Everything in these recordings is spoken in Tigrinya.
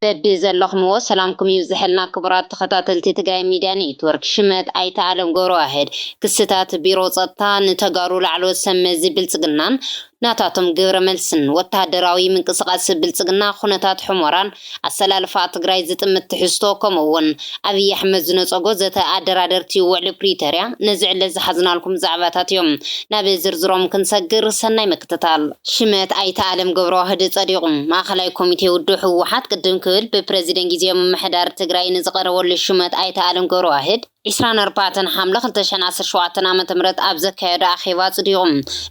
በቢ ዘለኹምዎ ሰላምኩም ይብዝሐልና ክቡራት ተኸታተልቲ ትግራይ ሚድያ ኔትወርክ። ሽመት ኣይተ ኣለም ገብረዋህድ ክስታት ቢሮ ጸጥታ ንተጋሩ ላዕለዎት ሰብ መዚ ብልጽግናን ናታቶም ግብረ መልስን፣ ወታደራዊ ምንቅስቃስ ብልጽግና፣ ኩነታት ሑመራን ኣሰላልፋ ትግራይ ዝጥምት ትሕዝቶ፣ ከምኡ እውን ኣብይ ኣሕመድ ዝነጸጎ ዘተ ኣደራደርቲ ውዕሊ ፕሪቶርያ ነዚ ዕለት ዝሓዝናልኩም ዛዕባታት እዮም። ናብ ዝርዝሮም ክንሰግር ሰናይ ምክትታል። ሽመት ኣይተ ኣለም ገብረዋህድ ጸዲቑ። ማእኸላይ ኮሚቴ ውድብ ህወሓት ቅድም ክብል ብፕረዚደንት ግዜያዊ ምምሕዳር ትግራይ ንዝቐረበሉ ሽመት ኣይተ ኣለም ገብረዋህድ ዕስራን ኣርባዕተን ሓምለ ክልተ ሽሕን ዓሰርተ ሸውዓተን ዓመተ ምህረት ኣብ ዘካየዶ ኣኼባ ኣጽዲቑ።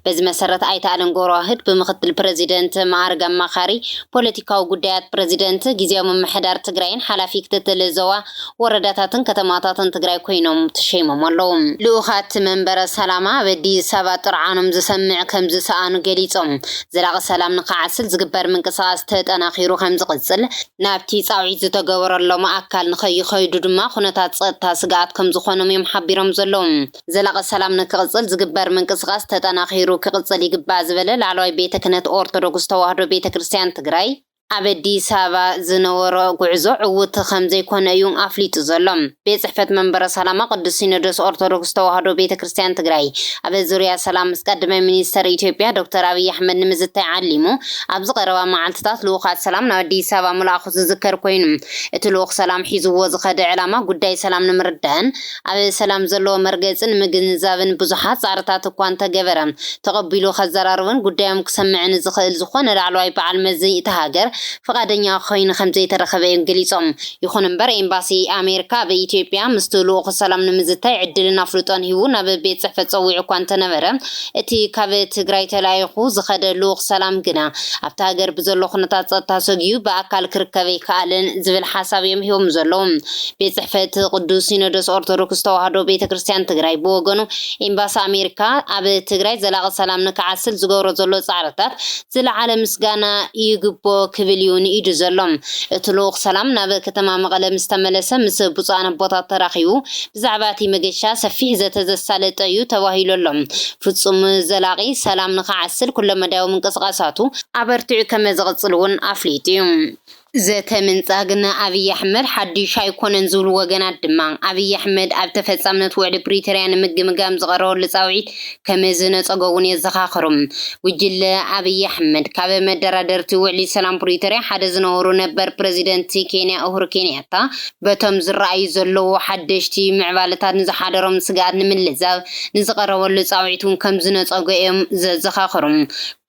በዚ መሰረት ኣይተ ኣለም ገብረዋህድ ብምክትል ፕረዚደንት መዓርግ ኣማኻሪ ፖለቲካዊ ጉዳያት ፕረዚደንት ግዜያዊ ምምሕዳር ትግራይን ሓላፊ ክትትል ዞባ ወረዳታትን ከተማታትን ትግራይ ኮይኖም ተሸይሞም ኣለዉ። ልኡኻት መንበረ ሰላማ ኣብ ኣዲስ ኣበባ ጥርዓኖም ዝሰምዕ ከም ዝሰኣኑ ገሊጾም። ዘላቒ ሰላም ንክዓስል ዝግበር ምንቅስቃስ ተጠናኺሩ ከም ዝቕጽል፣ ናብቲ ጻውዒት ዝተገበረሎም ኣካል ንኸይኸይዱ ድማ ኩነታት ጸጥታ ስግኣት ከም ዝኾኖም እዮም ሓቢሮም ዘለዉ። ዘላቒ ሰላም ንክቕጽል ዝግበር ምንቅስቃስ ተጠናኺሩ ክቕጽል ይግባእ ዝበለ ላዕለዋይ ቤተ ክህነት ኦርቶዶክስ ተዋህዶ ቤተ ክርስቲያን ትግራይ፣ ኣብ ኣዲስ ኣበባ ዝነበሮ ጉዕዞ ዕዉት ከም ዘይኮነ እዩ ኣፍሊጡ ዘሎ። ቤት ጽሕፈት መንበረ ሰላማ ቅዱስ ሲኖዶስ ኦርቶዶክስ ተዋህዶ ቤተ ክርስቲያን ትግራይ ኣብ ዙርያ ሰላም ምስ ቀዳማይ ሚኒስተር ኢትዮጵያ ዶክተር ኣብይ ኣሕመድ ንምዝታይ ዓሊሙ ኣብ ዝቐረባ መዓልትታት ልኡኻት ሰላም ናብ ኣዲስ ኣበባ ምልኣኹ ዝዝከር ኮይኑ፣ እቲ ልኡኽ ሰላም ሒዝዎ ዝኸደ ዕላማ ጉዳይ ሰላም ንምርዳእን ኣብ ሰላም ዘለዎ መርገጺ ንምግንዛብን ብዙሓት ጻዕርታት እኳ እንተገበረ፣ ተቐቢሉ ከዘራርብን ጉዳዮም ክሰምዕን ዝኽእል ዝኾነ ላዕለዋይ በዓል መዚ እታ ሃገር ፍቓደኛ ኮይኑ ከም ዘይተረኸበ እዮም ገሊጾም። ይኹን እምበር፣ ኤምባሲ ኣሜሪካ ኣብ ኢትዮጵያ ምስቲ ልኡኽ ሰላም ንምዝታይ ዕድልን ኣፍልጦን ሂቡ ናብ ቤት ጽሕፈት ጸዊዑ እኳ እንተነበረ፣ እቲ ካብ ትግራይ ተላኢኹ ዝኸደ ልኡኽ ሰላም ግና ኣብታ ሃገር ብዘሎ ኩነታት ጸጥታ ሰጊኡ ብኣካል ክርከብ ኣይከኣለን ዝብል ሓሳብ እዮም ሂቦም ዘለዉ። ቤት ጽሕፈት ቅዱስ ሲኖዶስ ኦርቶዶክስ ተዋህዶ ቤተ ክርስቲያን ትግራይ ብወገኑ፣ ኤምባሲ ኣሜሪካ ኣብ ትግራይ ዘላቒ ሰላም ንክዓስል ዝገብሮ ዘሎ ጻዕርታት ዝለዓለ ምስጋና ይግቦ ክብል እዩ ንኢዱ ዘሎ። እቲ ልኡኽ ሰላም ናብ ከተማ መቐለ ምስ ተመለሰ፣ ምስ ብፁዓን ኣቦታት ተራኺቡ ብዛዕባ እቲ መገሻ ሰፊሕ ዘተ ዘሳለጠ እዩ ተባሂሉ ኣሎ። ፍጹም ዘላቒ ሰላም ንክዓስል ኩለመዳያዊ ምንቅስቃሳቱ ኣበርቲዑ ከመ ዝቕጽል እውን ኣፍሊጡ እዩ። ዘተ ምንጻግ ንኣብይ ኣሕመድ ሓድሽ ኣይኮነን ዝብሉ ወገናት ድማ፣ ኣብይ ኣሕመድ ኣብ ተፈጻምነት ውዕሊ ፕሪቶርያ ንምግምጋም ዝቐረበሉ ጻውዒት ከመ ዝነጸጎ እውን የዘኻኽሩ። ጉጅለ ኣብይ ኣሕመድ ካብ መደራደርቲ ውዕሊ ሰላም ፕሪቶርያ ሓደ ዝነበሩ ነበር ፕረዚደንት ኬንያ ኡሁሩ ኬንያታ፣ በቶም ዝረኣዩ ዘለዉ ሓደሽቲ ምዕባለታት ንዝሓደሮም ስግኣት ንምልዛብ ንዝቐረበሉ ጻውዒት እውን ከም ዝነጸጎ እዮም ዘዘኻኽሩ።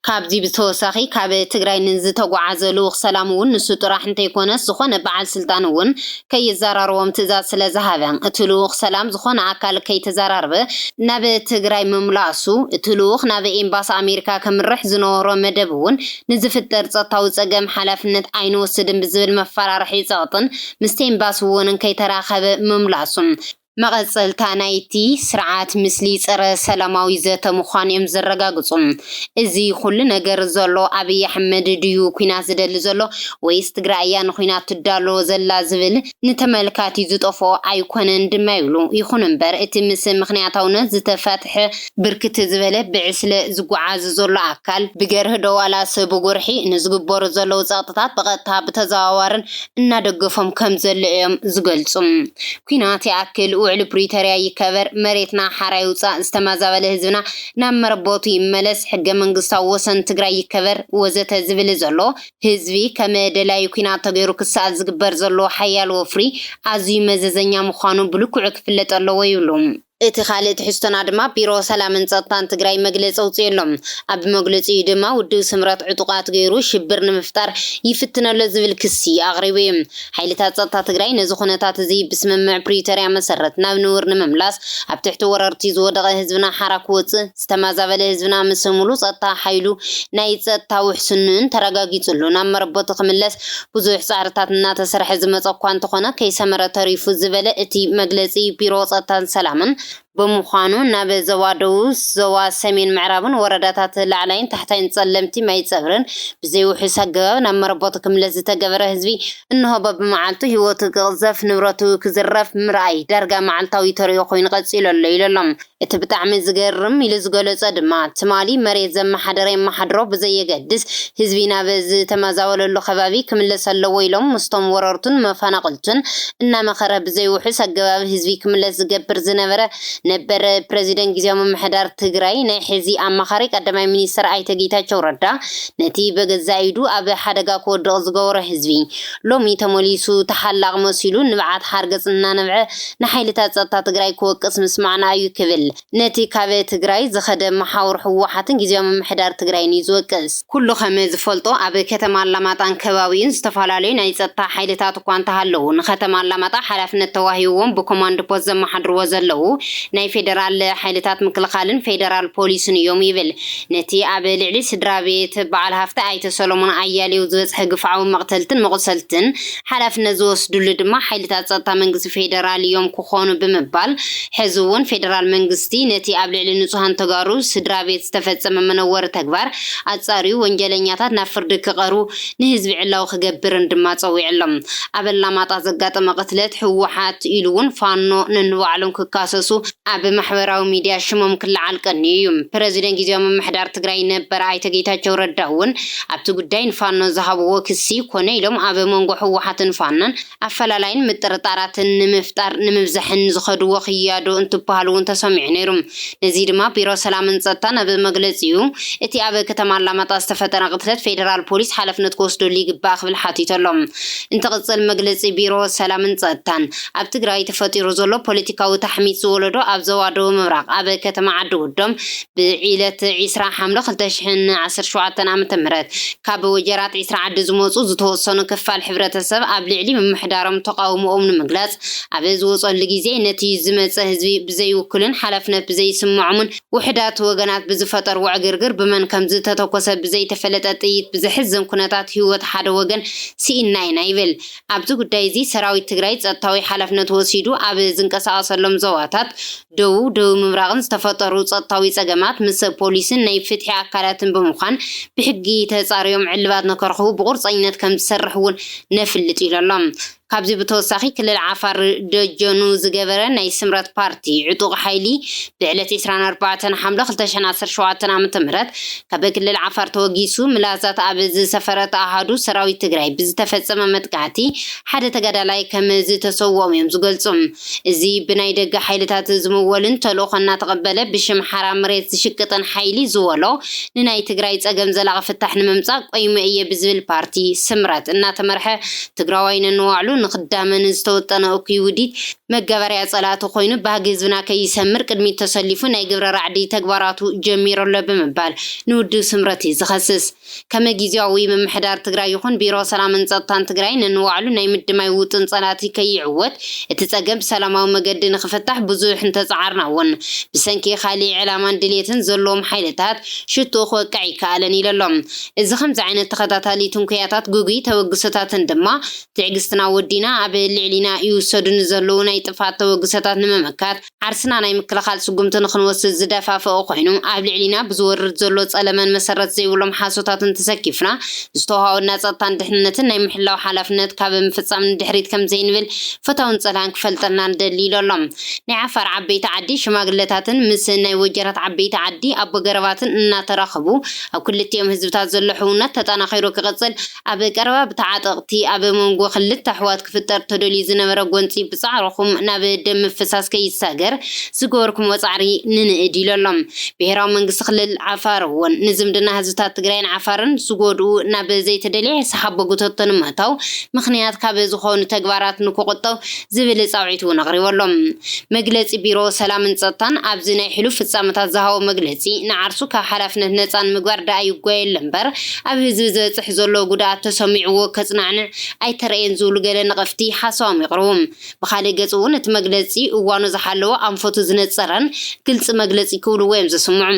ካብዚ ብተወሳኺ፣ ካብ ትግራይ ንዝተጓዓዘ ልኡኽ ሰላም እውን ንሱ ጥራሕ እንተይኮነስ፣ ዝኾነ በዓል ስልጣን እውን ከይዘራረቦም ትእዛዝ ስለ ዝሃበ፣ እቲ ልኡኽ ሰላም ዝኾነ ኣካል ከይተዘራረበ ናብ ትግራይ ምምላሱ፣ እቲ ልኡኽ ናብ ኤምባሲ ኣሜሪካ ከምርሕ ዝነበሮ መደብ እውን ንዝፍጠር ጸጥታዊ ጸገም ሓላፍነት ኣይንወስድን ብዝብል መፈራርሒ ጸቕጥን ምስቲ ኤምባሲ እውን ከይተራኸበ ምምላሱ፣ መቐጸልታ ናይቲ ስርዓት ምስሊ ጸረ ሰላማዊ ዘተ ምዃኑ እዮም ዘረጋግጹ። እዚ ኩሉ ነገር ዘሎ ኣብይ ኣሕመድ ድዩ ኲናት ዝደሊ ዘሎ፣ ወይስ ትግራይ እያ ንኹናት ትዳሎ ዘላ ዝብል ንተመልካቲ ዝጠፍኦ ኣይኮነን ድማ ይብሉ። ይኹን እምበር፣ እቲ ምስ ምኽንያታውነት ዝተፈትሐ ብርክት ዝበለ ብዕስለ ዝጓዓዝ ዘሎ ኣካል፣ ብገርሂ ዶ ዋላስ ብጉርሒ ንዝግበሩ ዘለዉ ጸቕጥታት ብቐጥታ ብተዘዋዋርን እናደገፎም ከም ዘሎ እዮም ዝገልጹ። ኲናት ይኣክል፣ ውዕሊ ፕሪቶርያ ይከበር፣ መሬትና ሓራ ይውጻእ፣ ዝተመዛበለ ህዝብና ናብ መረበቱ ይመለስ፣ ሕገ መንግስታዊ ወሰን ትግራይ ይከበር ወዘተ ዝብል ዘሎ ህዝቢ ከም ደላዩ ኲናት ተገይሩ ክሰኣል ዝግበር ዘሎ ሓያል ወፍሪ ኣዝዩ መዘዘኛ ምዃኑ ብልክዑ ክፍለጥ ኣለዎ ይብሉ። እቲ ካልእ ትሕዝቶና ድማ ቢሮ ሰላምን ጸጥታን ትግራይ መግለጺ ኣውጺኡ ኣሎ። ኣብ መግለጺኡ ድማ ውድብ ስምረት ዕጡቓት ገይሩ ሽብር ንምፍጣር ይፍትን ኣሎ ዝብል ክሲ ኣቕሪቡ እዩ። ሓይልታት ጸጥታ ትግራይ ነዚ ኩነታት እዚ ብስምምዕ ፕሪቶርያ መሰረት ናብ ንቡር ንምምላስ፣ ኣብ ትሕቲ ወረርቲ ዝወደቐ ህዝብና ሓራ ክወጽእ፣ ዝተመዛበለ ህዝብና ምስ ሙሉእ ጸጥታ ሓይሉ ናይ ጸጥታ ውሕስንኡን ተረጋጊጽሉ ናብ መረበቱ ክምለስ ብዙሕ ጻዕርታት እናተሰርሐ ዝመጸ እኳ እንተኾነ፣ ከይሰመረ ተሪፉ ዝበለ እቲ መግለጺ፣ ቢሮ ጸጥታን ሰላምን ብምዃኑ፣ ናብ ዞባ ደቡብ፣ ዞባ ሰሜን ምዕራብን ወረዳታት ላዕላይን ታሕታይን ጸለምቲ፣ ማይ ጸብርን ብዘይውሑስ ኣገባብ ናብ መረበቱ ክምለስ ዝተገበረ ህዝቢ፣ እንሆ በብመዓልቱ ህይወቱ ክቕዘፍ፣ ንብረቱ ክዝረፍ ምርኣይ ዳርጋ መዓልታዊ ተርእዮ ኮይኑ ቀጺሉ ኣሎ ኢሉ ኣሎ። እቲ ብጣዕሚ ዝገርም ኢሉ ዝገለጾ ድማ፣ ትማሊ መሬት ዘመሓደረ የመሓድሮ ብዘየገድስ፣ ህዝቢ ናብ ዝተመዛበለሉ ከባቢ ክምለስ ኣለዎ ኢሎም ምስቶም ወረርቱን መፈናቕልቱን እናመኸረ ብዘይውሑስ ኣገባብ ህዝቢ ክምለስ ዝገብር ዝነበረ ነበር ፕረዚደንት ግዝያዊ ምምሕዳር ትግራይ ናይ ሕዚ ኣማኻሪ ቀዳማይ ሚኒስትር ኣይተ ጌታቸው ረዳ፣ ነቲ በገዛ ኢዱ ኣብ ሓደጋ ክወድቕ ዝገበሮ ህዝቢ ሎሚ ተመሊሱ ተሓላቕ መሲሉ ንብዓት ሓርገጽ እናነብዐ ንሓይልታት ጸጥታ ትግራይ ክወቅስ ምስማዕና እዩ ክብል ነቲ ካብ ትግራይ ዝኸደ መሓውር ህወሓትን ግዝያዊ ምምሕዳር ትግራይን እዩ ዝወቅስ። ኩሉ ከም ዝፈልጦ ኣብ ከተማ ኣላማጣን ከባቢኡን ዝተፈላለዩ ናይ ጸጥታ ሓይልታት እኳ እንተሃለዉ፣ ንከተማ ኣላማጣ ሓላፍነት ተዋሂብዎም ብኮማንድ ፖስት ዘመሓድርዎ ዘለዉ ናይ ፌደራል ሓይልታት ምክልኻልን ፌደራል ፖሊስን እዮም ይብል። ነቲ ኣብ ልዕሊ ስድራ ቤት በዓል ሃፍቲ ኣይተ ሰሎሞን ኣያሌው ዝበፅሐ ግፍዓዊ መቕተልትን መቑሰልትን ሓላፍነት ዝወስድሉ ድማ ሓይልታት ጸጥታ መንግስቲ ፌደራል እዮም ክኾኑ ብምባል፣ ሕዚ እውን ፌደራል መንግስቲ ነቲ ኣብ ልዕሊ ንጹሃን ተጋሩ ስድራ ቤት ዝተፈጸመ መነወሪ ተግባር ኣጻርዩ ወንጀለኛታት ናብ ፍርዲ ክቐርቡ ንህዝቢ ዕላዊ ክገብርን ድማ ጸዊዕሎም። ኣብ ኣላማጣ ዘጋጠመ ቅትለት ህወሓት ኢሉ እውን ፋኖ ነንባዕሎም ክካሰሱ ኣብ ማሕበራዊ ሚድያ ሽሞም ክለዓል ቀንዩ እዩ። ፕረዚደንት ግዝያዊ ምምሕዳር ትግራይ ነበር ኣይተ ጌታቸው ረዳ እውን ኣብቲ ጉዳይ ንፋኖ ዝሃብዎ ክሲ ኮነ ኢሎም ኣብ መንጎ ህወሓትን ፋኖን ኣፈላላይን ምጥርጣራትን ንምፍጣር ንምብዛሕን ዝኸድዎ ክያዶ እንትበሃሉ እውን ተሰሚዑ ነይሩ። ነዚ ድማ ቢሮ ሰላምን ጸጥታን ኣብ መግለጺኡ እቲ ኣብ ከተማ ኣላማጣ ዝተፈጠረ ቅትለት ፌደራል ፖሊስ ሓላፍነት ክወስደሉ ይግባእ ክብል ሓቲቱ ኣሎ። እንትቕጽል መግለጺ ቢሮ ሰላምን ጸጥታን፣ ኣብ ትግራይ ተፈጢሩ ዘሎ ፖለቲካዊ ታሕሚት ዝወለዶ ኣብ ዞባ ደቡብ ምብራቕ ኣብ ከተማ ዓዲ ውዶም ብዒለት ዒስራ ሓምለ ክልተ ሽሕን ዓሰርተ ሸውዓተን ዓመተ ምህረት ካብ ወጀራት ዒስራ ዓዲ ዝመጹ ዝተወሰኑ ክፋል ሕብረተሰብ ኣብ ልዕሊ ምምሕዳሮም ተቓውሞኦም ንምግላጽ ኣብ ዝወጸሉ ግዜ ነቲ ዝመጸ ህዝቢ ብዘይውክልን ሓላፍነት ብዘይስምዖምን ውሕዳት ወገናት ብዝፈጠርዎ ዕግርግር ብመን ከም ዝተተኮሰ ብዘይተፈለጠ ጥይት ብዘሕዝን ኩነታት ህይወት ሓደ ወገን ስኢና ኢና ይብል። ኣብዚ ጉዳይ እዚ ሰራዊት ትግራይ ጸጥታዊ ሓላፍነት ወሲዱ ኣብ ዝንቀሳቐሰሎም ዞባታት ደቡብ፣ ደቡብ ምብራቕን ዝተፈጠሩ ጸጥታዊ ጸገማት ምስ ፖሊስን ናይ ፍትሒ ኣካላትን ብምዃን ብሕጊ ተጻርዮም ዕልባት ንክረኽቡ ብቁርጸኝነት ከም ዝሰርሕ እውን ነፍልጥ ኢሉ ኣሎ። ካብዚ ብተወሳኺ ክልል ዓፋር ደጀኑ ዝገበረ ናይ ስምረት ፓርቲ ዕጡቕ ሓይሊ ብዕለት ዒስራን ኣርባዕተን ሓምለ ክልተ ሽሕን ዓሰርተ ሸውዓተን ዓመተ ምህረት ካብ ክልል ዓፋር ተወጊሱ ምላዛት ኣብ ዝሰፈረት ኣሃዱ ሰራዊት ትግራይ ብዝተፈጸመ መጥቃዕቲ ሓደ ተጋዳላይ ከም ዝተሰውኦም እዮም ዝገልጹ። እዚ ብናይ ደገ ሓይልታት ዝምወልን ተልእኾ እናተቐበለ ብሽም ሓራ መሬት ዝሽቅጥን ሓይሊ ዝወሎ ንናይ ትግራይ ጸገም ዘላቒ ፍታሕ ንምምጻእ ቆይመ እየ ብዝብል ፓርቲ ስምረት እናተመርሐ ትግራዋይ ነንባዕሉ ንኽዳመ ንዝተወጠነ እኩይ ውዲት መጋበርያ ጸላእቲ ኮይኑ ባህጊ ህዝብና ከይሰምር ቅድሚት ተሰሊፉ ናይ ግብረ ራዕዲ ተግባራቱ ጀሚሩ ኣሎ ብምባል ንውድብ ስምረት እዩ ዝኸስስ። ከም ግዝያዊ ምምሕዳር ትግራይ ይኹን ቢሮ ሰላምን ጸጥታን ትግራይ ነንባዕሉ ናይ ምድማይ ውጥን ጸላእቲ ከይዕወት እቲ ጸገም ብሰላማዊ መገዲ ንኽፍታሕ ብዙሕ እንተጸዓርና እውን ብሰንኪ ካሊእ ዕላማን ድሌትን ዘለዎም ሓይልታት ሽትኡ ክወቅዕ ኣይከኣለን ኢሉ ኣሎ። እዚ ከምዚ ዓይነት ተኸታታሊ ትንኩያታት ግጉይ ተበግሶታትን ድማ ትዕግስትና ወዲና ኣብ ልዕሊና ይውሰዱ ንዘለዉ ናይ ጥፍኣት ተበግሶታት ንምምካት ዓርስና ናይ ምክልኻል ስጉምቲ ንኽንወስድ ዝደፋፍኦ ኮይኑ ኣብ ልዕሊና ብዝወርድ ዘሎ ጸለመን መሰረት ዘይብሎም ሓሶታትን ተሰኪፍና ዝተዋሃበና ጸጥታን ድሕንነትን ናይ ምሕላው ሓላፍነት ካብ ምፍጻም ንድሕሪት ከም ዘይንብል ፈታውን ጸላን ክፈልጠልና ንደሊ ኢሉ ኣሎ። ናይ ዓፋር ዓበይቲ ዓዲ ሽማግለታትን ምስ ናይ ወጀራት ዓበይቲ ዓዲ ኣቦ ገረባትን እናተራኸቡ ኣብ ክልቲኦም ህዝብታት ዘሎ ሕውነት ተጠናኺሩ ክቕጽል ኣብ ቀረባ ብተዓጠቕቲ ኣብ መንጎ ክልተ ኣሕዋት ክፍጠር ተደልዩ ዝነበረ ጎንጺ ብጻዕርኹም ናብ ደም ምፍሳስ ከይሳገር ዝገበርኩምዎ ጻዕሪ ንንእድ ኢሉ ኣሎ። ብሄራዊ መንግስቲ ክልል ዓፋር እውን ንዝምድና ህዝብታት ትግራይን ዓፋርን ዝጎድኡ ናብ ዘይተደልየ ሰሓቦ ጉተቶ ንምእታው ምኽንያት ካብ ዝኾኑ ተግባራት ንክቑጠው ዝብል ጻውዒት እውን ኣቕሪቡ ኣሎ። መግለጺ ቢሮ ሰላምን ጸጥታን ኣብዚ ናይ ሕሉፍ ፍጻመታት ዝሃቦ መግለጺ ንዓርሱ ካብ ሓላፍነት ነጻ ንምግባር ደኣ ይጓየለ እምበር ኣብ ህዝቢ ዝበጽሕ ዘሎ ጉድኣት ተሰሚዕዎ ከጽናዕንዕ ኣይተረእየን ዝብሉ ገለ ነቐፍቲ ሓሳቦም የቕርቡ። ብኻልእ ገጽ እውን እቲ መግለጺ እዋኑ ዝሓለወ ኣንፈቱ ዝነጸረን ግልጺ መግለጺ ክብልዎ እዮም ዝስምዑ።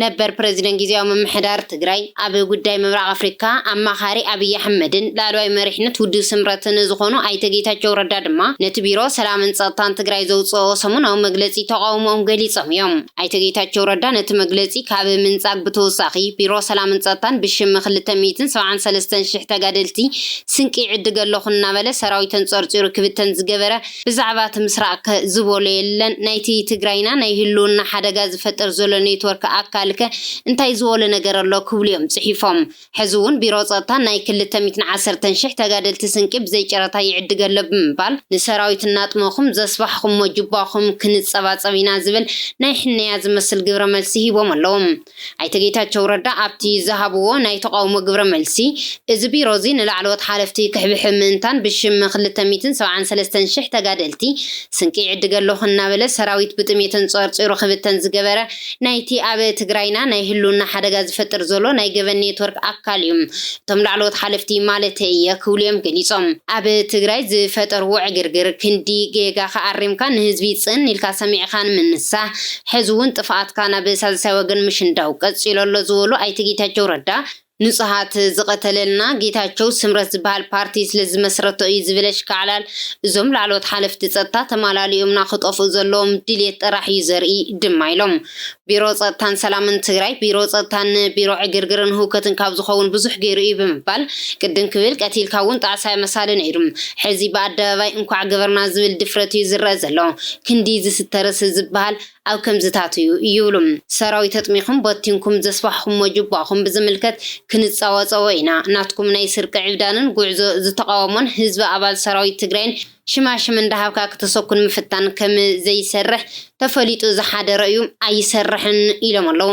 ነበር ፕረዚደንት ግዝያዊ ምምሕዳር ትግራይ ኣብ ጉዳይ ምብራቕ ኣፍሪካ ኣማኻሪ ኣብይ ኣሕመድን ላዕለዋይ መሪሕነት ውድብ ስምረትን ዝኾኑ ኣይተ ጌታቸው ረዳ ድማ ነቲ ቢሮ ሰላምን ጸጥታን ትግራይ ዘውፅኦ ሰሙናዊ መግለጺ ተቃውሞኦም ገሊጾም እዮም። ኣይተ ጌታቸው ረዳ ነቲ መግለጺ ካብ ምንጻግ ብተወሳኺ ቢሮ ሰላምን ጸጥታን ብሽም ክልተ ሚእትን ሰብዓን ሰለስተን ሽሕ ተጋደልቲ ስንቂ ይዕድግ ኣለኹ እናበለ ሰራዊት ተንጸርጺሩ ክብተን ዝገበረ ብዛዕባ እቲ ምስራቕ ከ ዝበሎ የለን። ናይቲ ትግራይና ናይ ህልውና ሓደጋ ዝፈጥር ዘሎ ኔትወርክ ኣካል ከ እንታይ ዝበሎ ነገር ኣሎ ክብሉ እዮም ጽሒፎም። ሕዚ እውን ቢሮ ጸጥታ ናይ ክልተ ሚእትን ዓሰርተን ሽሕ ተጋደልቲ ስንቂ ብዘይ ጨረታ ይዕድግ ኣሎ ብምባል፣ ንሰራዊት እናጥመኹም ዘስፋሕኹሞ ጁባኹም ክንጸባጸብ ኢና ዝብል ናይ ሕነያ ዝመስል ግብረ መልሲ ሂቦም ኣለዉ። ኣይተ ጌታቸው ረዳ ኣብቲ ዝሃብዎ ናይ ተቓውሞ ግብረ መልሲ፣ እዚ ቢሮ እዚ ንላዕለዎት ሓለፍቲ ክሕብሕብ ምእንታን ብሽም ክልተ ሚእትን ሰብዓን ሰለስተን ሽሕ ተጋደልቲ ስንቂ ይዕድግ ኣለኹ እናበለ ሰራዊት ብጥሜትን ጸርጺሩ ክብተን ዝገበረ ናይቲ ኣብ ትግራይና ናይ ህልውና ሓደጋ ዝፈጥር ዘሎ ናይ ገበን ኔትወርክ ኣካል እዩ። እቶም ላዕለዎት ሓለፍቲ ማለተይ እየ ክብሉ እዮም ገሊጾም። ኣብ ትግራይ ዝፈጠርዎ ዕግርግር ክንዲ ጌጋ ከኣሪምካ ንህዝቢ ጽን ኢልካ ሰሚዕካ ንምንሳሕ ሕዚ እውን ጥፍኣትካ ናብ ሳልሳይ ወገን ምሽንዳው ቀጺሉ ኣሎ ዝበሉ ኣይተ ጌታቸው ረዳ፣ ንጹሃት ዝቐተለልና ጌታቸው ስምረት ዝበሃል ፓርቲ ስለ ዝመስረቶ እዩ ዝብል ኣሽካዕላል እዞም ላዕለዎት ሓለፍቲ ጸጥታ ተማላሊኦምና ክጠፍኡ ዘለዎም ድልየት ጥራሕ እዩ ዘርኢ ድማ ኢሎም። ቢሮ ጸጥታን ሰላምን ትግራይ፣ ቢሮ ጸጥታን ቢሮ ዕግርግርን ህውከትን ካብ ዝኸውን ብዙሕ ገይሩ እዩ ብምባል፣ ቅድም ክብል ቀቲልካ እውን ጣዕሳ መሳሊ ነይሩ። ሕዚ ብኣደባባይ እንኳዕ ገበርና ዝብል ድፍረት እዩ ዝረአ ዘሎ። ክንዲ ዝስተረስ ዝበሃል ኣብ ከምዝታት እዩ ይብሉ። ሰራዊት ኣጥሚኹም በቲንኩም ዘስፋሕኹሞ ጁባኹም ብዝምልከት ክንጻወጸዎ ኢና። ናትኩም ናይ ስርቂ ዕብዳንን ጉዕዞ ዝተቃወሞን ህዝቢ ኣባል ሰራዊት ትግራይን ሽማሽም እንዳሃብካ ክተሰኩን ምፍታን ከም ዘይሰርሕ ተፈሊጡ ዝሓደረ እዩ፣ ኣይሰርሕን ኢሎም ኣለዉ።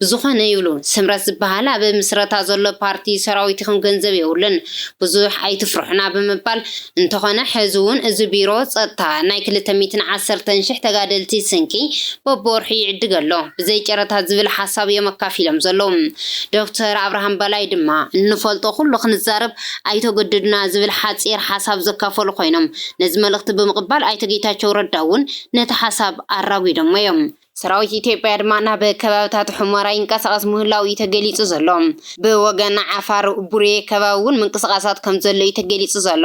ብዝኾነ ይብሉ፣ ስምረት ዝበሃል ኣብ ምስረታ ዘሎ ፓርቲ ሰራዊት ይኹን ገንዘብ የብሉን፣ ብዙሕ ኣይትፍርሑና ብምባል፣ እንተኾነ ሕዚ እውን እዚ ቢሮ ጸጥታ ናይ ክልተ ሚእትን ዓሰርተን ሽሕ ተጋደልቲ ስንቂ በብወርሑ ይዕድግ ኣሎ፣ ብዘይ ጨረታ ዝብል ሓሳብ እዮም ኣካፊሎም ዘለዉ። ዶክተር ኣብርሃም በላይ ድማ፣ እንፈልጦ ኩሉ ክንዛረብ ኣይተገድዱና ዝብል ሓጺር ሓሳብ ዘካፈሉ ኮይኖም፣ ነዚ መልእኽቲ ብምቕባል ኣይተ ጌታቸው ረዳ እውን ነቲ ሓሳብ ኣራጒዶሞ እዮም። ሰራዊት ኢትዮጵያ ድማ ናብ ከባብታት ሑመራ ይንቀሳቐስ ምህላው እዩ ተገሊጹ ዘሎ። ብወገን ዓፋር ቡሬ ከባቢ እውን ምንቅስቓሳት ከም ዘሎ እዩ ተገሊጹ ዘሎ።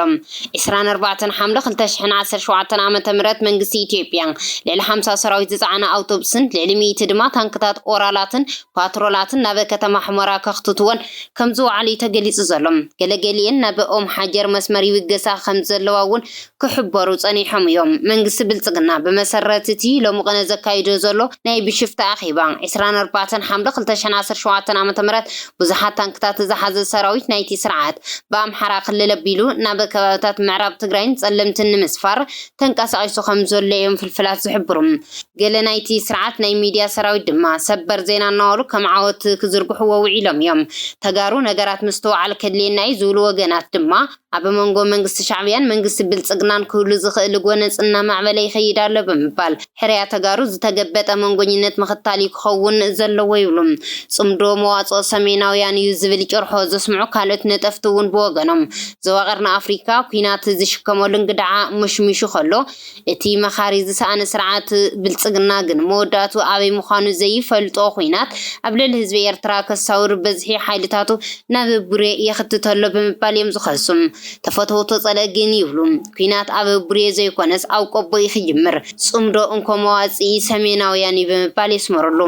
ዕስራን ኣርባዕተን ሓምለ ክልተ ሽሕን ዓሰርተ ሸውዓተን ዓመተ ምህረት መንግስቲ ኢትዮጵያ ልዕሊ ሓምሳ ሰራዊት ዝጸዓና ኣውቶቡስን ልዕሊ ሚእቲ ድማ ታንክታት ኦራላትን ፓትሮላትን ናብ ከተማ ሑመራ ከኽትትወን ከም ዝወዓሉ እዩ ተገሊጹ ዘሎ። ገለገሊኤን ናብ ኦም ሓጀር መስመር ይብገሳ ከም ዘለዋ እውን ክሕበሩ ጸኒሖም እዮም። መንግስቲ ብልጽግና ብመሰረት እቲ ሎሚ ቅነ ዘካይዶ ዘሎ ናይ ብሽፍታ ኣኼባ ዕስራን ኣርባዕተን ሓምለ ክልተ ሽሕን ዓሰርተ ሸውዓተን ዓመተ ምህረት ብዙሓት ታንክታት ዝሓዘ ሰራዊት ናይቲ ስርዓት ብኣምሓራ ክልል ኣቢሉ ናብ ከባብታት ምዕራብ ትግራይን ጸለምትን ንምስፋር ተንቀሳቒሱ ከም ዘሎ እዮም ፍልፍላት ዝሕብሩ። ገለ ናይቲ ስርዓት ናይ ሚድያ ሰራዊት ድማ ሰበር ዜና እናበሉ ከም ዓወት ክዝርግሕዎ ውዒሎም እዮም። ተጋሩ ነገራት ምስትውዓል ከድልየና እዩ ዝብሉ ወገናት ድማ ኣብ መንጎ መንግስቲ ሻዕብያን መንግስቲ ብልጽግናን ክህሉ ዝኽእል ጎነጽ እናማዕበለ ይኸይድ ኣሎ ብምባል፣ ሕርያ ተጋሩ ዝተገበጠ መንጎኝነት ምኽታል እዩ ክኸውን ዘለዎ ይብሉ። ጽምዶ መዋጽኦ ሰሜናውያን እዩ ዝብል ጭርሖ ዘስምዑ ካልኦት ነጠፍቲ እውን ብወገኖም፣ ዞባ ቀርኒ ኣፍሪካ ኲናት ዝሽከመሉ እንግድዓ መሽሚሹ ከሎ፣ እቲ መኻሪ ዝሰኣነ ስርዓት ብልጽግና ግን መወዳእቱ ኣበይ ምዃኑ ዘይፈልጦ ኲናት ኣብ ልዕሊ ህዝቢ ኤርትራ ከሳውር በዝሒ ሓይልታቱ ናብ ቡሬ የኽትት ኣሎ ብምባል እዮም ዝኸሱ። ተፈተውቶ ጸለእ ግን ይብሉ፣ ኲናት ኣብ ቡሬ ዘይኮነስ ኣብ ቆቦ እዩ ክጅምር። ጽምዶ እንኮ መዋጽኢ ሰሜናውያን እዩ ብምባል የስመረሉ።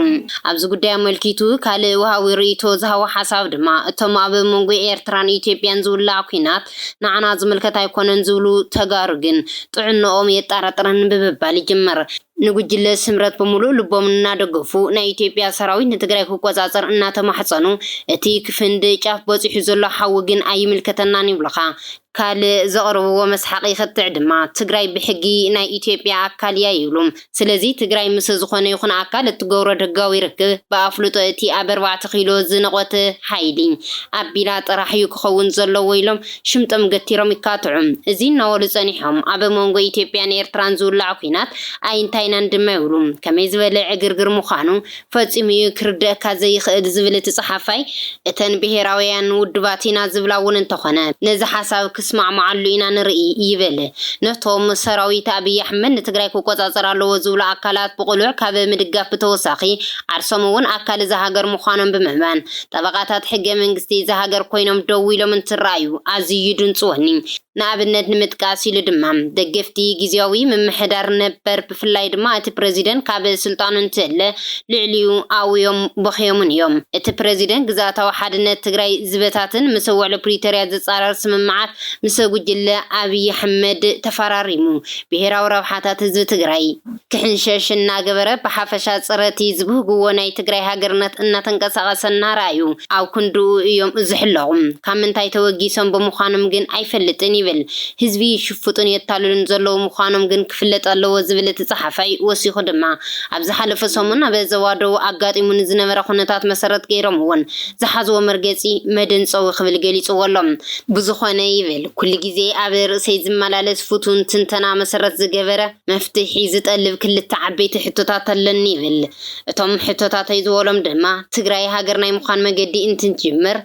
ኣብዚ ጉዳይ ኣመልኪቱ ካልእ ወሃቢ ርእይቶ ዝሃቦ ሓሳብ ድማ፣ እቶም ኣብ መንጎ ኤርትራን ኢትዮጵያን ዝውላዕ ኲናት ንዓና ዝምልከት ኣይኮነን ዝብሉ ተጋሩ ግን ጥዕንኦም የጠራጥረኒ ብምባል ይጅምር። ንጉጅለ ስምረት ብምሉእ ልቦም እናደገፉ ናይ ኢትዮጵያ ሰራዊት ንትግራይ ክቆጻጸር እናተማሕጸኑ፣ እቲ ክፍንዲ ጫፍ በጺሑ ዘሎ ሓዊ ግን ኣይምልከተናን ይብሉኻ። ካልእ ዘቕርብዎ መስሓቒ ክትዕ ድማ፣ ትግራይ ብሕጊ ናይ ኢትዮጵያ ኣካል እያ ይብሉ። ስለዚ ትግራይ ምስ ዝኾነ ይኹን ኣካል እትገብሮ ደጋዊ ርክብ ብኣፍልጦ እቲ ኣብ ኣርባዕተ ኪሎ ዝነቖተ ሓይሊ ኣቢላ ጥራሕ እዩ ክኸውን ዘለዎ ኢሎም ሽምጦም ገቲሮም ይካትዑ። እዚ እናበሉ ጸኒሖም፣ ኣብ መንጎ ኢትዮጵያን ኤርትራን ዝውላዕ ኲናት ኣይንታይናን ድማ ይብሉ። ከመይ ዝበለ ዕግርግር ምዃኑ ፈጺሙ እዩ ክርደእካ ዘይኽእል ዝብል እቲ ጸሓፋይ፣ እተን ብሄራውያን ውድባት ኢና ዝብላ እውን እንተኾነ፣ ነዚ ሓሳብ ክስማዕምዓሉ ኢና ንርኢ ይብል። ነቶም ሰራዊት ኣብይ ኣሕመድ ንትግራይ ክቆጻጸር ኣለዎ ዝብሉ ኣካላት ብቕሉዕ ካብ ምድጋፍ ብተወሳኺ፣ ዓርሶም እውን ኣካል እዛ ሃገር ምዃኖም ብምእማን፣ ጠበቓታት ሕገ መንግስቲ እዛ ሃገር ኮይኖም ደው ኢሎም እንትረኣዩ ኣዝዩ ድንጽወኒ። ንኣብነት ንምጥቃስ ኢሉ ድማ፣ ደገፍቲ ግዝያዊ ምምሕዳር ነበር፣ ብፍላይ ድማ እቲ ፕረዚደንት ካብ ስልጣኑ እንትህለ ልዕሊኡ ኣውዮም በኽዮምን እዮም። እቲ ፕረዚደንት ግዝኣታዊ ሓድነት ትግራይ ዝበታትን ምስ ውዕሊ ፕሪቶርያ ዝጻረር ስምምዓት ምስ ጉጅለ ኣብይ ኣሕመድ ተፈራሪሙ፣ ብሄራዊ ረብሓታት ህዝቢ ትግራይ ክሕንሸሽ እናገበረ፣ ብሓፈሻ ጸረ እቲ ዝብህግዎ ናይ ትግራይ ሃገርነት እናተንቀሳቐሰ እናረኣዩ ኣብ ክንድኡ እዮም ዝሕለቑ። ካብ ምንታይ ተወጊሶም ብምዃኖም ግን ኣይፈልጥን ይብል። ህዝቢ ይሽፍጡን የታልሉን ዘለዉ ምዃኖም ግን ክፍለጥ ኣለዎ ዝብል እቲ ጸሓፋይ ወሲኹ ድማ፣ ኣብ ዝሓለፈ ሰሙን ኣብ ዞባ ደቡብ ኣጋጢሙ ንዝነበረ ኩነታት መሰረት ገይሮም እውን ዝሓዝዎ መርገጺ መደንጸዊ ክብል ገሊጽዎ ኣሎ። ብዝኾነ ይብል፣ ኩሉ ግዜ ኣብ ርእሰይ ዝመላለስ ፍቱን ትንተና መሰረት ዝገበረ መፍትሒ ዝጠልብ ክልተ ዓበይቲ ሕቶታት ኣለኒ ይብል። እቶም ሕቶታተይ ዝበሎም ድማ፣ ትግራይ ሃገር ናይ ምዃን መገዲ እንትንጅምር፣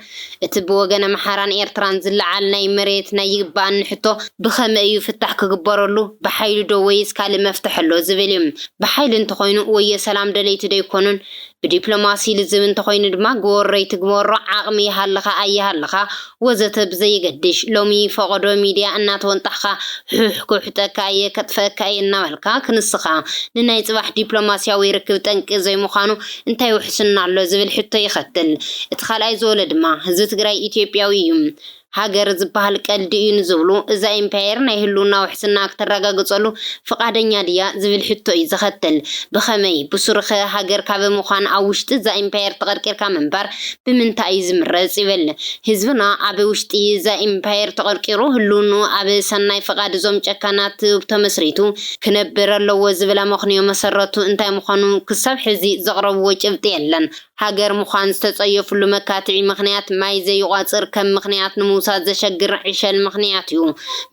እቲ ብወገን ኣምሓራን ኤርትራን ዝለዓል ናይ መሬት ናይ ይግባኣኒ ሕቶ ብኸመይ እዩ ፍታሕ ክግበረሉ? ብሓይሊ ዶ ወይስ ካልእ መፍትሒ ኣሎ ዝብል እዩ። ብሓይሊ እንተኾይኑ ወየ ሰላም ደለይቲ ዶ ኣይኮኑን? ብዲፕሎማሲ ልዝብ እንተኾይኑ ድማ ግበሮ ኣይትግበሮ፣ ዓቕሚ ይሃልኻ ኣይሃልኻ ወዘተ ብዘየገድሽ፣ ሎሚ ፈቐዶ ሚድያ እናተወንጣሕካ፣ ሑሕ ክውሕጠካ እየ፣ ከጥፈካ እየ እናበልካ ክንስኻ ንናይ ጽባሕ ዲፕሎማስያዊ ርክብ ጠንቂ ዘይምዃኑ እንታይ ውሕስና ኣሎ ዝብል ሕቶ ይኸትል። እቲ ካልኣይ ዝበሎ ድማ፣ ህዝቢ ትግራይ ኢትዮጵያዊ እዩ። ሃገር ዝበሃል ቀልዲ እዩ ንዝብሉ፣ እዛ ኢምፓየር ናይ ህልውና ውሕስና ክተረጋግጸሉ ፍቓደኛ ድያ ዝብል ሕቶ እዩ ዘኸትል። ብኸመይ? ብሱሩኸ ሃገር ካብ ምዃን ኣብ ውሽጢ እዛ ኢምፓየር ተቐርቂርካ ምንባር ብምንታይ እዩ ዝምረጽ? ይብል። ህዝብና ኣብ ውሽጢ እዛ ኢምፓየር ተቐርቂሩ፣ ህልውንኡ ኣብ ሰናይ ፍቓድ እዞም ጨካናት ተመስሪቱ ክነብር ኣለዎ ዝብል ኣመኽንዮ መሰረቱ እንታይ ምዃኑ ክሳብ ሕዚ ዘቕረብዎ ጭብጢ የለን። ሃገር ምዃን ዝተጸየፍሉ መካትዒ ምኽንያት ማይ ዘይቋጽር ከም ምኽንያት ንምውሳድ ዘሸግር ዕሸል ምኽንያት እዩ።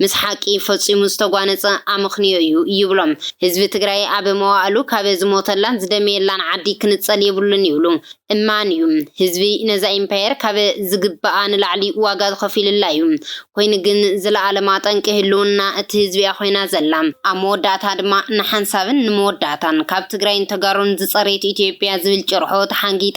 ምስ ሓቂ ፈጺሙ ዝተጓነጸ ኣመኽንዮ እዩ ይብሎም። ህዝቢ ትግራይ ኣብ መዋእሉ ካብ ዝሞተላን ዝደመየላን ዓዲ ክንጸል የብሉን ይብሉ። እማን እዩ። ህዝቢ ነዛ ኢምፓየር ካብ ዝግብኣ ንላዕሊ ዋጋ ከፊሉላ እዩ። ኮይኑ ግን ዝለኣለማ ጠንቂ ህልውና እቲ ህዝቢ እያ ኮይና ዘላ። ኣብ መወዳእታ ድማ ንሓንሳብን ንመወዳእታን ካብ ትግራይን ተጋሩን ዝጸረየት ኢትዮጵያ ዝብል ጭርሖ ተሓንጊጣ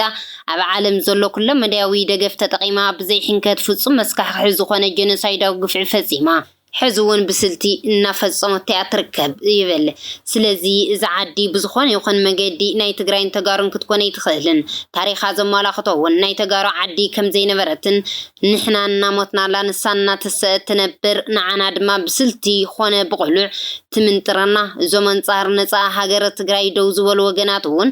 ኣብ ዓለም ዘሎ ኩለ መዳያዊ ደገፍ ተጠቒማ ብዘይ ሕንከት ፍጹም መስካሕክሒ ዝኾነ ጀኖሳይዳዊ ግፍዒ ፈጺማ። ሕዚ እውን ብስልቲ እናፈጸመቶ እያ ትርከብ ይብል። ስለዚ እዛ ዓዲ ብዝኾነ ይኹን መገዲ ናይ ትግራይን ተጋሩን ክትኮን ኣይትኽእልን። ታሪኻ ዘመላኽቶ እውን ናይ ተጋሩ ዓዲ ከም ዘይነበረትን ንሕና እናሞትናላ ንሳ እናተሰአት ትነብር፣ ንዓና ድማ ብስልቲ ኾነ ብቕሉዕ ትምንጥረና። እዞም ኣንጻር ነጻ ሃገረ ትግራይ ደው ዝበሉ ወገናት እውን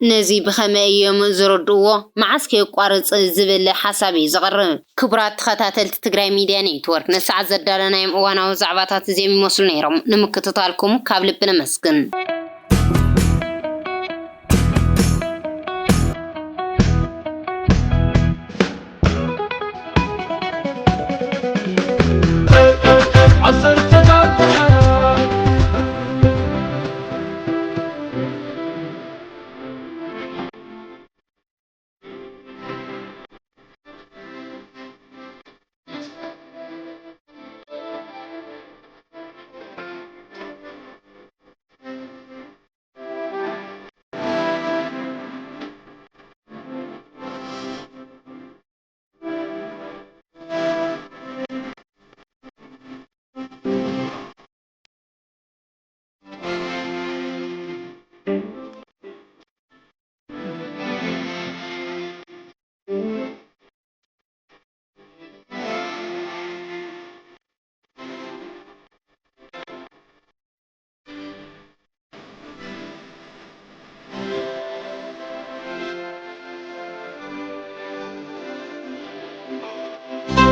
ነዚ ብኸመይ እዮም ዝረድእዎ? መዓስ ከየቋርጽ ዝብል ሓሳብ እዩ ዘቕርብ። ክቡራት ተኸታተልቲ ትግራይ ሚድያ ኔትወርክ፣ ንሰዓት ዘዳለናዮም እዋናዊ ዛዕባታት እዚኦም ይመስሉ ነይሮም። ንምክትታልኩም ካብ ልቢ ነመስግን።